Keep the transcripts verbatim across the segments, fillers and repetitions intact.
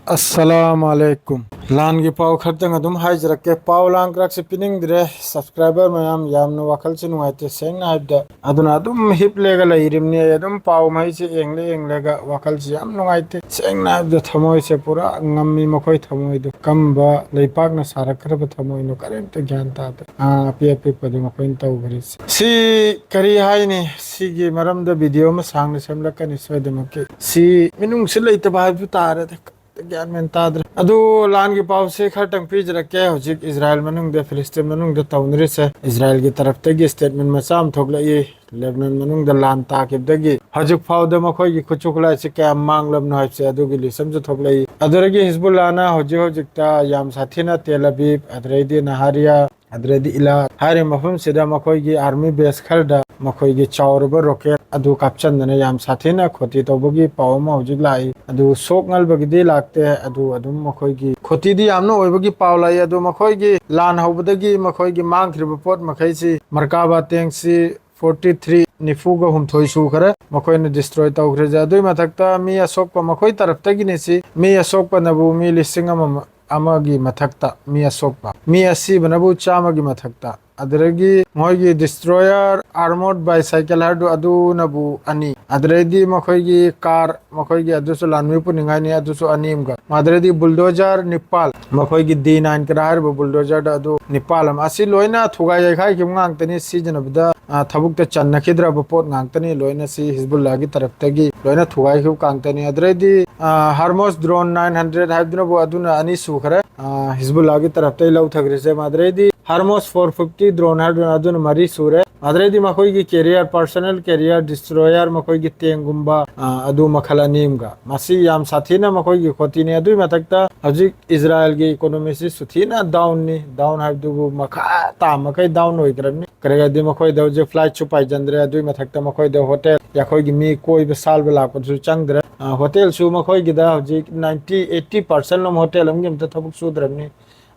ꯑꯁꯂꯥꯝ ꯑꯂꯩꯀꯨꯝ꯫ ꯂꯥꯟꯒꯤ ꯄꯥꯎ ꯈꯔꯇꯪ ꯑꯗꯨꯝ ꯍꯥꯏꯖꯔꯛꯀꯦ꯫ ꯄꯥꯎ ꯂꯥꯡ ꯀꯔꯛꯁꯦ ꯄꯤꯅꯤꯡꯗ꯭ꯔꯦ꯫ ꯁꯕꯁꯀ꯭ꯔꯥꯏꯕꯔ ꯃꯌꯥꯝ ꯌꯥꯝꯅ ꯋꯥꯈꯜꯁꯦ ꯅꯨꯡꯉꯥꯏꯇꯦ, ꯁꯦꯡꯅ ꯍꯥꯏꯕꯗ꯫ ꯑꯗꯨꯅ ꯑꯗꯨꯝ ꯍꯤꯞꯂꯦꯒ ꯂꯩꯔꯤꯕꯅꯤ ꯑꯩ꯫ ꯑꯗꯨꯝ ꯄꯥꯎ ꯃꯩꯁꯦ ꯌꯦꯡꯂꯦ ꯌꯦꯡꯂꯦꯒ ꯋꯥꯈꯜꯁꯦ ꯌꯥꯝ ꯅꯨꯡꯉꯥꯏꯇꯦ꯫ ꯁꯦꯡꯅ ꯍꯥꯏꯕꯗ ꯊꯃꯣꯏꯁꯦ ꯄꯨꯔꯥ ꯉꯝꯃꯤ꯫ ꯃꯈꯣꯏ ꯊꯃꯣꯏꯗꯣ ꯀꯝꯕ ꯂꯩꯄꯥꯛꯅ ꯁꯥꯔꯛꯈ꯭ꯔꯕ ꯊꯃꯣꯏꯅꯣ ꯀꯔꯤꯝꯇ ꯒ꯭ꯌꯥꯟ ꯇꯥꯗ꯭ꯔꯦ꯫ ꯑꯥ, ꯑꯄꯤꯛ ꯑꯄꯤꯛꯄꯗꯣ ꯃꯈꯣꯏꯅ ꯇꯧꯈ꯭ꯔꯤꯁꯦ꯫ ꯁꯤ ꯀꯔꯤ ꯍꯥꯏꯅꯤ? ꯁꯤꯒꯤ ꯃꯔꯝꯗ ꯚꯤꯗꯤꯑꯣ ꯑꯃ ꯁꯥꯡꯅ ꯁꯦꯝꯂꯛꯀꯅꯤ ꯁꯣꯏꯗꯅꯃꯛꯀꯤ꯫ ꯁꯤ ꯃꯤꯅꯨꯡꯁꯤ ꯂꯩꯇꯕ ꯍꯥꯏꯕꯗꯨ ꯇꯥꯔꯦꯗ꯫ ꯒ꯭ꯌꯥꯟ ꯃꯦꯟ ꯇꯥꯗ꯭ꯔꯦ꯫ ꯑꯗꯨ ꯂꯥꯟꯒꯤ ꯄꯥꯎꯁꯦ ꯈꯔꯇꯪ ꯄꯤꯖꯔꯛꯀꯦ꯫ ꯍꯧꯖꯤꯛ ꯏꯖꯔꯥꯏꯜ ꯃꯅꯨꯡꯗ, ꯐꯤꯂꯤꯁꯇꯤꯟ ꯃꯅꯨꯡꯗ ꯇꯧꯅꯔꯤꯁꯦ, ꯏꯖꯔꯥꯏꯜꯒꯤ ꯇꯔꯞꯇꯒꯤ ꯁ꯭ꯇꯦꯠꯃꯦꯟ ꯃꯆꯥ ꯑꯃ ꯊꯣꯛꯂꯛꯏ꯫ ꯂꯦꯕꯅꯟ ꯃꯅꯨꯡꯗ ꯂꯥꯟ ꯇꯥꯈꯤꯕꯗꯒꯤ ꯍꯧꯖꯤꯛ ꯐꯥꯎꯗ ꯃꯈꯣꯏꯒꯤ ꯈꯨꯠꯁꯨ ꯈꯨꯠꯂꯥꯏꯁꯤ ꯀꯌꯥꯝ ꯃꯥꯡꯂꯕꯅꯣ ꯍꯥꯏꯕꯁꯦ ꯑꯗꯨꯒꯤ ꯂꯤꯁ ꯑꯃꯁꯨ ꯊꯣꯛꯂꯛꯏ꯫ ꯑꯗꯨꯗꯒꯤ ꯍꯤꯖꯕꯨꯜꯂꯥꯅ ꯍꯧꯖꯤꯛ ꯍꯧꯖꯤꯛꯇ ꯌꯥꯝ ꯁꯥꯊꯤꯅ ꯇꯦꯜ ꯑꯕꯤꯕ, ꯑꯗꯨꯗꯩꯗꯤ ꯅꯍꯥꯔꯤꯌꯥ, ꯑꯗꯨꯗꯩꯗꯤ ꯏꯂꯥ ꯍꯥꯏꯔꯤꯕ ꯃꯐꯝꯁꯤꯗ ꯃꯈꯣꯏꯒꯤ ꯑꯥꯔꯃꯤ ꯕꯦꯁ ꯈꯔꯗ ꯃꯈꯣꯏꯒꯤ ꯆꯥꯎꯔꯕ ꯔꯣꯀꯦꯠ ꯑꯗꯨ ꯀꯥꯞꯁꯤꯟꯗꯅ ꯌꯥꯝ ꯁꯥꯊꯤꯅ ꯈꯣꯇꯤ ꯇꯧꯕꯒꯤ ꯄꯥꯎ ꯑꯃ ꯍꯧꯖꯤꯛ ꯂꯥꯛꯏ꯫ ꯑꯗꯨ ꯁꯣꯛ ꯉꯜꯕꯒꯤꯗꯤ ꯂꯥꯛꯇꯦ, ꯑꯗꯨ ꯑꯗꯨꯝ ꯃꯈꯣꯏꯒꯤ ꯈꯣꯇꯤꯗꯤ ꯌꯥꯝꯅ ꯑꯣꯏꯕꯒꯤ ꯄꯥꯎ ꯂꯥꯛꯏ꯫ ꯑꯗꯨ ꯃꯈꯣꯏꯒꯤ ꯂꯥꯟ ꯍꯧꯕꯗꯒꯤ ꯃꯈꯣꯏꯒꯤ ꯃꯥꯡꯈ꯭ꯔꯤꯕ ꯄꯣꯠ ꯃꯈꯩꯁꯤ ꯃꯔꯀꯥꯕꯥ ꯇꯦꯡꯁꯤ ꯐꯣꯔꯇꯤ ꯊ꯭ꯔꯤ, ꯅꯤꯐꯨꯒ ꯍꯨꯝꯊꯣꯏ ꯁꯨꯈ꯭ꯔꯦ ꯃꯈꯣꯏꯅ ꯗꯤꯁꯇ꯭ꯔꯣꯏ ꯇꯧꯈ꯭ꯔꯤꯁꯦ꯫ ꯑꯗꯨꯒꯤ ꯃꯊꯛꯇ ꯃꯤ ꯑꯁꯣꯛꯄ ꯃꯈꯣꯏ ꯇꯔꯞꯇꯒꯤꯅꯤ ꯁꯤ꯫ ꯃꯤ ꯑꯁꯣꯛꯄꯅꯕꯨ ꯃꯤ ꯂꯤꯁꯤꯡ ꯑꯃ ꯑꯃꯒꯤ ꯃꯊꯛꯇ ꯃꯤ ꯑꯁꯣꯛꯄ, ꯃꯤ ꯑꯁꯤꯕꯅꯕꯨ ꯆꯥꯝꯃꯒꯤ ꯃꯊꯛꯇ, ꯑꯗꯨꯗꯒꯤ ꯃꯈꯣꯏꯒꯤ ꯗꯤꯁꯇ꯭ꯔꯣꯌꯔ ꯑꯥꯔꯃꯣꯔ ꯕꯥꯏꯁꯥꯏꯀꯜ ꯍꯥꯏꯗꯨ ꯑꯗꯨꯅꯕꯨ ꯑꯅꯤ, ꯑꯗꯨꯗꯩꯗꯤ ꯃꯈꯣꯏꯒꯤ ꯀꯥꯔ, ꯃꯈꯣꯏꯒꯤ ꯑꯗꯨꯁꯨ ꯂꯥꯟꯃꯤ ꯄꯨꯅꯤꯡꯉꯥꯏꯅꯤ, ꯑꯗꯨꯁꯨ ꯑꯅꯤ ꯑꯃꯒ, ꯑꯗꯨꯗꯩꯗꯤ ꯕꯨꯜꯗꯣꯖꯔ ꯅꯤꯄꯥꯜ, ꯃꯈꯣꯏꯒꯤ ꯗꯤ ꯅꯥꯏꯟ ꯀꯔ ꯍꯥꯏꯔꯤꯕ ꯕꯨꯜꯗꯣꯖꯔꯗ ꯑꯗꯨ ꯅꯤꯄꯥꯜ ꯑꯃ, ꯑꯁꯤ ꯂꯣꯏꯅ ꯊꯨꯒꯥꯏ ꯌꯩꯈꯥꯏꯈꯤꯕ ꯉꯥꯛꯇꯅꯤ꯫ ꯁꯤꯖꯤꯟꯅꯕꯗ, ꯑ, ꯊꯕꯛꯇ ꯆꯟꯅꯈꯤꯗ꯭ꯔꯕ ꯄꯣꯠ ꯉꯥꯛꯇꯅꯤ꯫ ꯂꯣꯏꯅ ꯁꯤ ꯍꯤꯖꯕꯨꯜꯂꯥꯒꯤ ꯇꯔꯞꯇꯒꯤ ꯂꯣꯏꯅ ꯊꯨꯒꯥꯏꯈꯤꯕ ꯉꯥꯛꯇꯅꯤ꯫ ꯑꯗꯨꯗꯩꯗꯤ, ꯑ, ꯍꯥꯔꯃꯣꯁ ꯗ꯭ꯔꯣꯟ ꯅꯥꯏꯟ ꯍꯟꯗ꯭ꯔꯦꯠ ꯍꯥꯏꯕꯗꯨꯅꯕꯨ ꯑꯗꯨꯅ ꯑꯅꯤ ꯁꯨꯈ꯭ꯔꯦ꯫ ꯑ, ꯍꯤꯖꯕꯨꯜꯂꯥꯒꯤ ꯇꯔꯞꯇꯒꯤ ꯂꯧꯊꯈ꯭ꯔꯤꯁꯦ꯫ ꯑꯗꯨꯗꯩꯗꯤ ꯍꯥꯔꯃꯣꯁ ꯐꯣꯔ ꯐꯤꯐꯇꯤ ꯗ꯭ꯔꯣꯟ ꯍꯥꯏꯕꯗꯨꯅ ꯑꯗꯨꯅ ꯃꯔꯤ ꯁꯨꯔꯦ꯫ ꯑꯗꯨꯗꯩꯗꯤ ꯃꯈꯣꯏꯒꯤ ꯀꯦꯔꯤꯌꯔ, ꯄꯥꯔꯁꯣꯅꯦꯜ ꯀꯦꯔꯤꯌꯔ ꯗꯤꯁꯇ꯭ꯔꯣꯌꯔ, ꯃꯈꯣꯏꯒꯤ ꯇꯦꯡꯒꯨꯝꯕ, ꯑ, ꯑꯗꯨ ꯃꯈꯜ ꯑꯅꯤ ꯑꯃꯒ꯫ ꯃꯁꯤ ꯌꯥꯝ ꯁꯥꯊꯤꯅ ꯃꯈꯣꯏꯒꯤ ꯈꯣꯇꯤꯅꯤ꯫ ꯑꯗꯨꯒꯤ ꯃꯊꯛꯇ ꯍꯧꯖꯤꯛ ꯏꯖꯔꯥꯏꯜꯒꯤ ꯏꯀꯣꯅꯣꯃꯤꯁꯤ ꯁꯨꯊꯤꯅ ꯗꯥꯎꯟꯅꯤ꯫ ꯗꯥꯎꯟ ꯍꯥꯏꯕꯗꯨꯕꯨ ꯃꯈꯥ ꯇꯥ ꯃꯈꯩ ꯗꯥꯎꯟ ꯑꯣꯏꯈ꯭ꯔꯕꯅꯤ꯫ ꯀꯔꯤꯒꯤꯗꯤ ꯃꯈꯣꯏꯗ ꯍꯧꯖꯤꯛ ꯐ꯭ꯂꯥꯏꯠꯁꯨ ꯄꯥꯏꯖꯟꯗ꯭ꯔꯦ꯫ ꯑꯗꯨꯒꯤ ꯃꯊꯛꯇ ꯃꯈꯣꯏꯗ ꯍꯣꯇꯦꯜ, ꯑꯩꯈꯣꯏꯒꯤ ꯃꯤ ꯀꯣꯏꯕ ꯁꯥꯜꯕ ꯂꯥꯛꯄꯗꯨꯁꯨ ꯆꯪꯗ꯭ꯔꯦ꯫ ꯑ, ꯍꯣꯇꯦꯜꯁꯨ ꯃꯈꯣꯏꯒꯤꯗ ꯍꯧꯖꯤꯛ ꯅꯥꯏꯟꯇꯤ, ꯑꯩꯠꯇꯤ ꯄꯥꯔꯁꯦꯟ ꯑꯃ ꯍꯣꯇꯦꯜ ꯑꯃꯒꯤ ꯑꯝꯇ ꯊꯕꯛ ꯁꯨꯗ꯭ꯔꯕꯅꯤ꯫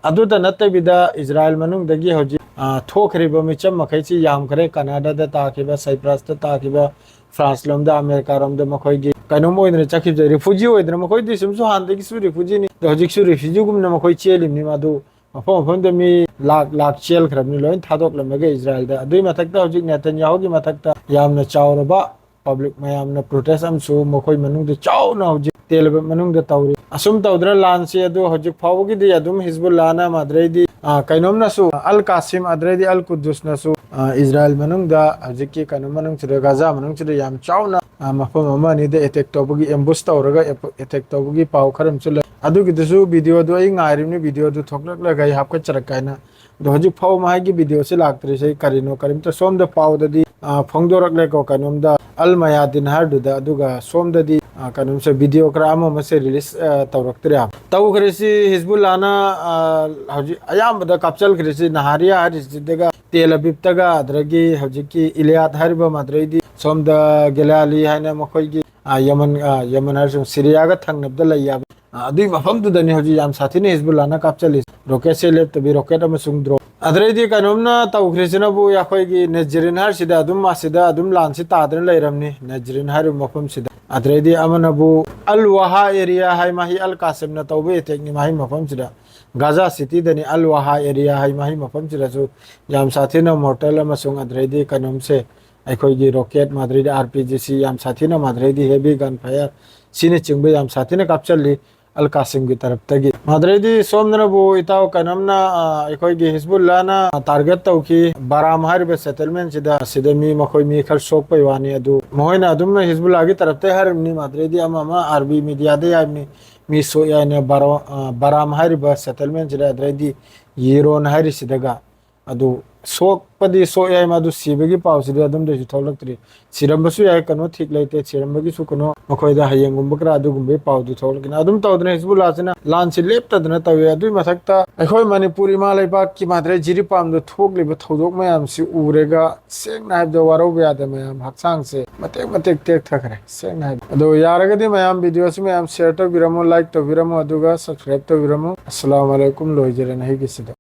ꯑꯗꯨꯇ ꯅꯠꯇꯕꯤꯗ ꯏꯖꯔꯥꯏꯜ ꯃꯅꯨꯡꯗꯒꯤ ꯍꯧꯖꯤꯛ, ꯑ, ꯊꯣꯛꯈ꯭ꯔꯤꯕ ꯃꯤꯆꯝ ꯃꯈꯩꯁꯤ ꯌꯥꯝꯈ꯭ꯔꯦ꯫ ꯀꯅꯥꯗꯥꯗ ꯇꯥꯈꯤꯕ, ꯁꯥꯏꯄ꯭ꯔꯁꯇ ꯇꯥꯈꯤꯕ, ꯐ꯭ꯔꯥꯟꯁ ꯂꯣꯝꯗ, ꯑꯃꯦꯔꯤꯀꯥꯔꯣꯝꯗ ꯃꯈꯣꯏꯒꯤ ꯀꯩꯅꯣꯝ ꯑꯣꯏꯗꯅ ꯆꯠꯈꯤꯕꯁꯦ, ꯔꯤꯐ꯭ꯌꯨꯖꯤ ꯑꯣꯏꯗꯅ ꯃꯈꯣꯏꯗꯤ ꯁꯨꯝꯁꯨ ꯍꯥꯟꯅꯗꯒꯤꯁꯨ ꯔꯤꯐ꯭ꯌꯨꯖꯤꯅꯤ, ꯑꯗꯣ ꯍꯧꯖꯤꯛꯁꯨ ꯔꯤꯐ꯭ꯌꯨꯖꯤꯒꯨꯝꯅ ꯃꯈꯣꯏ ꯆꯦꯜꯂꯤꯕꯅꯤ꯫ ꯃꯗꯨ ꯃꯐꯝ ꯃꯐꯝꯗ ꯃꯤ ꯂꯥꯛ ꯂꯥꯛ ꯆꯦꯜꯈ꯭ꯔꯕꯅꯤ, ꯂꯣꯏ ꯊꯥꯗꯣꯛꯂꯝꯃꯒ ꯏꯖꯔꯥꯏꯜꯗ꯫ ꯑꯗꯨꯒꯤ ꯃꯊꯛꯇ ꯍꯧꯖꯤꯛ ꯅꯦꯇꯟꯌꯥꯍꯨꯒꯤ ꯃꯊꯛꯇ ꯌꯥꯝꯅ ꯆꯥꯎꯔꯕ ꯄꯕ꯭ꯂꯤꯛ ꯃꯌꯥꯝꯅ ꯄ꯭ꯔꯣꯇꯦꯁ ꯑꯃꯁꯨ ꯃꯈꯣꯏ ꯃꯅꯨꯡꯗ ꯆꯥꯎꯅ ꯍꯧꯖꯤꯛ ꯇꯦꯜ ꯑꯕꯤꯕ ꯃꯅꯨꯡꯗ ꯇꯧꯔꯤ꯫ ꯑꯁꯨꯝ ꯇꯧꯗꯅ ꯂꯥꯟꯁꯤ ꯑꯗꯨ ꯍꯧꯖꯤꯛ ꯐꯥꯎꯕꯒꯤꯗꯤ ꯑꯗꯨꯝ ꯍꯤꯖꯕꯨꯜꯂꯥꯅ ꯑꯗꯨꯗꯩꯗꯤ, ꯑ, ꯀꯩꯅꯣꯝꯅꯁꯨ, ꯑꯜ ꯀꯥꯁꯤꯝ ꯑꯗꯨꯗꯩꯗꯤ ꯑꯜ ꯀꯨꯗꯨꯁꯅꯁꯨ, ꯑ, ꯏꯖꯔꯥꯏꯜ ꯃꯅꯨꯡꯗ ꯍꯧꯖꯤꯛꯀꯤ ꯀꯩꯅꯣ ꯃꯅꯨꯡꯁꯤꯗ, ꯒꯥꯖꯥ ꯃꯅꯨꯡꯁꯤꯗ ꯌꯥꯝ ꯆꯥꯎꯅ, ꯑ, ꯃꯐꯝ ꯑꯃ ꯑꯅꯤꯗ ꯑꯦꯇꯦꯛ ꯇꯧꯕꯒꯤ, ꯑꯦꯝꯕꯨꯁ ꯇꯧꯔꯒ ꯑꯦꯞ-, ꯑꯦꯇꯦꯛ ꯇꯧꯕꯒꯤ ꯄꯥꯎ ꯈꯔ ꯑꯃꯁꯨ ꯂꯩ꯫ ꯑꯗꯨꯒꯤꯗꯨꯁꯨ ꯚꯤꯗꯤꯑꯣꯗꯨ ꯑꯩ ꯉꯥꯏꯔꯤꯕꯅꯤ, ꯚꯤꯗꯤꯑꯣꯗꯨ ꯊꯣꯛꯂꯛꯂꯒ ꯑꯩ ꯍꯥꯞꯀꯠꯆꯔꯛꯀꯦ ꯍꯥꯏꯅ꯫ ꯑꯗꯣ ꯍꯧꯖꯤꯛ ꯐꯥꯎ ꯃꯥꯒꯤ ꯚꯤꯗꯤꯑꯣꯁꯤ ꯂꯥꯛꯇ꯭ꯔꯤꯁꯦ ꯀꯔꯤꯅꯣ? ꯀꯔꯤꯝꯇ ꯁꯣꯝꯗ ꯄꯥꯎꯗꯗꯤ, ꯑ, ꯐꯣꯡꯗꯣꯔꯛꯂꯦꯀꯣ, ꯀꯩꯅꯣꯝꯗ ꯑꯜ ꯃꯌꯥꯗꯤꯟ ꯍꯥꯏꯔꯗꯨꯗ, ꯑꯗꯨꯒ ꯁꯣꯝꯗꯗꯤ, ꯑ, ꯀꯩꯅꯣꯝꯁꯦ, ꯚꯤꯗꯤꯑꯣ ꯈꯔ ꯑꯃ ꯑꯃꯁꯦ ꯔꯤꯂꯤꯁ, ꯑ, ꯇꯧꯔꯛꯇ꯭ꯔꯦ꯫ ꯇꯧꯈ꯭ꯔꯤꯁꯤ ꯍꯤꯖꯕꯨꯜꯂꯥꯅ, ꯑ, ꯍꯧꯖꯤꯛ ꯑꯌꯥꯝꯕꯗ ꯀꯥꯞꯆꯜꯈ꯭ꯔꯤꯁꯤ ꯅꯍꯥꯔꯤꯌꯥ ꯍꯥꯏꯔꯤꯁꯤꯗꯒ, ꯇꯦꯜ ꯑꯕꯤꯕꯇꯒ, ꯑꯗꯨꯗꯒꯤ ꯍꯧꯖꯤꯛꯀꯤ ꯏꯂꯤꯌꯥꯠ ꯍꯥꯏꯔꯤꯕ, ꯃꯗꯨꯗꯩꯗꯤ ꯁꯣꯝꯗ ꯒꯦꯂꯥꯂꯤ ꯍꯥꯏꯅ ꯃꯈꯣꯏꯒꯤ, ꯑ, ꯌꯃꯟ, ꯑ, ꯌꯃꯟ ꯍꯥꯏꯔꯁꯨ ꯁꯤꯔꯤꯌꯥꯒ ꯊꯪꯅꯕꯗ ꯂꯩ ꯌꯥꯕ, ꯑ, ꯑꯗꯨꯒꯤ ꯃꯐꯝꯗꯨꯗꯅꯤ ꯍꯧꯖꯤꯛ ꯌꯥꯝ ꯁꯥꯊꯤꯅ ꯍꯤꯖꯕꯨꯜꯂꯥꯅ ꯀꯥꯞꯆꯜꯂꯤꯁꯦ꯫ ꯔꯣꯀꯦꯠꯁꯦ ꯂꯦꯞꯇꯕꯤ, ꯔꯣꯀꯦꯠ ꯑꯃꯁꯨꯡ ꯗ꯭ꯔꯣꯟ꯫ ꯑꯗꯨꯗꯩꯗꯤ ꯀꯩꯅꯣꯝꯅ ꯇꯧꯈ꯭ꯔꯤꯁꯤꯅꯕꯨ ꯑꯩꯈꯣꯏꯒꯤ ꯅꯦꯖꯔꯤꯟ ꯍꯥꯏꯔꯤꯁꯤꯗ ꯑꯗꯨꯝ ꯑꯁꯤꯗ ꯑꯗꯨꯝ ꯂꯥꯟꯁꯤ ꯇꯥꯗꯅ ꯂꯩꯔꯝꯅꯤ, ꯅꯦꯖꯔꯤꯟ ꯍꯥꯏꯔꯤꯕ ꯃꯐꯝꯁꯤꯗ꯫ ꯑꯗꯨꯗꯩꯗꯤ ꯑꯃꯅꯕꯨ ꯑꯜ ꯋꯥꯍꯥ ꯑꯦꯔꯤꯌꯥ ꯍꯥꯏ, ꯃꯍꯤ ꯑꯜ ꯀꯥꯁꯤꯝꯅ ꯇꯧꯕ ꯑꯦꯇꯦꯛꯅꯤ ꯃꯍꯤ ꯃꯐꯝꯁꯤꯗ꯫ ꯒꯥꯖꯥ ꯁꯤꯇꯤꯗꯅꯤ ꯑꯜ ꯋꯥꯍꯥ ꯑꯦꯔꯤꯌꯥ ꯍꯥꯏ, ꯃꯍꯤ ꯃꯐꯝꯁꯤꯗꯁꯨ ꯌꯥꯝ ꯁꯥꯊꯤꯅ ꯃꯣꯔꯇꯦꯜ ꯑꯃꯁꯨꯡ ꯑꯗꯨꯗꯩꯗꯤ ꯀꯩꯅꯣꯝꯁꯦ, ꯑꯩꯈꯣꯏꯒꯤ ꯔꯣꯀꯦꯠ, ꯃꯗꯨꯗꯩꯗꯤ ꯑꯥꯔ ꯄꯤ ꯖꯤ ꯁꯤ ꯌꯥꯝ ꯁꯥꯊꯤꯅ, ꯃꯗꯨꯗꯩꯗꯤ ꯍꯦꯚꯤ ꯒꯟ ꯐꯥꯏꯌꯔ ꯁꯤꯅꯆꯤꯡꯕ ꯌꯥꯝ ꯁꯥꯊꯤꯅ ꯀꯥꯞꯆꯜꯂꯤ ꯑꯜ ꯀꯥꯁꯤꯝꯒꯤ ꯇꯔꯞꯇꯒꯤ꯫ ꯃꯗꯨꯗꯩꯗꯤ ꯁꯣꯝꯗꯅꯕꯨ ꯏꯇꯥꯎ ꯀꯩꯅꯣꯝꯅ, ꯑ, ꯑꯩꯈꯣꯏꯒꯤ ꯍꯤꯖꯕꯨꯜꯂꯥꯅ ꯇꯥꯔꯒꯦꯠ ꯇꯧꯈꯤ ꯕꯔꯥꯝ ꯍꯥꯏꯔꯤꯕ ꯁꯦꯇꯜꯃꯦꯟꯁꯤꯗ꯫ ꯑꯁꯤꯗ ꯃꯤ, ꯃꯈꯣꯏ ꯃꯤ ꯈꯔ ꯁꯣꯛꯄꯩ ꯋꯥꯅꯤ, ꯑꯗꯨ ꯃꯈꯣꯏꯅ ꯑꯗꯨꯝ ꯍꯤꯖꯕꯨꯜꯂꯥꯒꯤ ꯇꯔꯞꯇꯩ ꯍꯥꯏꯔꯤꯕꯅꯤ꯫ ꯃꯗꯨꯗꯩꯗꯤ ꯑꯃ ꯑꯃ ꯑꯥꯔꯕꯤ ꯃꯤꯗꯤꯌꯥꯗ ꯍꯥꯏꯕꯅꯤ, ꯃꯤ ꯁꯣꯛꯑꯦ ꯍꯥꯏꯅ ꯕꯥꯔꯣ-, ꯑ, ꯕꯔꯥꯝ ꯍꯥꯏꯔꯤꯕ ꯁꯦꯇꯜꯃꯦꯟꯁꯤꯗ꯫ ꯑꯗꯨꯗꯩꯗꯤ ꯌꯦꯔꯣꯟ ꯍꯥꯏꯔꯤꯁꯤꯗꯒ ꯑꯗꯨ ꯁꯣꯛꯄꯗꯤ ꯁꯣꯛꯑꯦ ꯍꯥꯏ, ꯃꯗꯨ ꯁꯤꯕꯒꯤ ꯄꯥꯎꯁꯤꯗꯤ ꯑꯗꯨꯝꯗꯩꯁꯨ ꯊꯣꯛꯂꯛꯇ꯭ꯔꯤ꯫ ꯁꯤꯔꯝꯕꯁꯨ ꯌꯥꯏ, ꯀꯩꯅꯣ ꯊꯤꯛ ꯂꯩꯇꯦ, ꯁꯤꯔꯝꯕꯒꯤꯁꯨ ꯀꯩꯅꯣ ꯃꯈꯣꯏꯗ ꯍꯌꯦꯡꯒꯨꯝꯕ ꯈꯔ ꯑꯗꯨꯒꯨꯝꯕꯒꯤ ꯄꯥꯎꯗꯤ ꯊꯣꯛꯂꯛꯀꯅꯤ꯫ ꯑꯗꯨꯝ ꯇꯧꯗꯅ ꯍꯤꯖꯕꯨꯜꯂꯥꯁꯤꯅ ꯂꯥꯟꯁꯤ ꯂꯦꯞꯇꯗꯅ ꯇꯧꯏ꯫ ꯑꯗꯨꯒꯤ ꯃꯊꯛꯇ ꯑꯩꯈꯣꯏ ꯃꯅꯤꯄꯨꯔ ꯏꯃꯥ ꯂꯩꯕꯥꯛꯀꯤ ꯃꯥꯗ꯭ꯔꯦ ꯖꯤꯔꯤꯄꯥꯝꯗ ꯊꯣꯛꯂꯤꯕ ꯊꯧꯗꯣꯛ ꯃꯌꯥꯝꯁꯤ ꯎꯔꯒ, ꯁꯦꯡꯅ ꯍꯥꯏꯕꯗ, ꯋꯥꯔꯧꯕ ꯌꯥꯗꯦ ꯃꯌꯥꯝ, ꯍꯛꯆꯥꯡꯁꯦ ꯃꯇꯦꯛ ꯃꯇꯦꯛ ꯇꯦꯛꯊꯈ꯭ꯔꯦ, ꯁꯦꯡꯅ ꯍꯥꯏꯕꯗ꯫ ꯑꯗꯣ ꯌꯥꯔꯒꯗꯤ ꯃꯌꯥꯝ ꯚꯤꯗꯤꯑꯣꯁꯤ ꯃꯌꯥꯝ ꯁꯤꯌꯔ ꯇꯧꯕꯤꯔꯝꯃꯣ, ꯂꯥꯏꯛ ꯇꯧꯕꯤꯔꯝꯃꯣ, ꯑꯗꯨꯒ ꯁꯕꯁꯀ꯭ꯔꯥꯏꯕ ꯇꯧꯕꯤꯔꯝꯃꯣ꯫ ꯑꯁꯂꯥꯃꯨ ꯑꯂꯥꯏꯀꯨꯝ꯫ ꯂꯣꯏꯖꯔꯦ ꯅꯍꯩꯒꯤꯁꯤꯗ꯫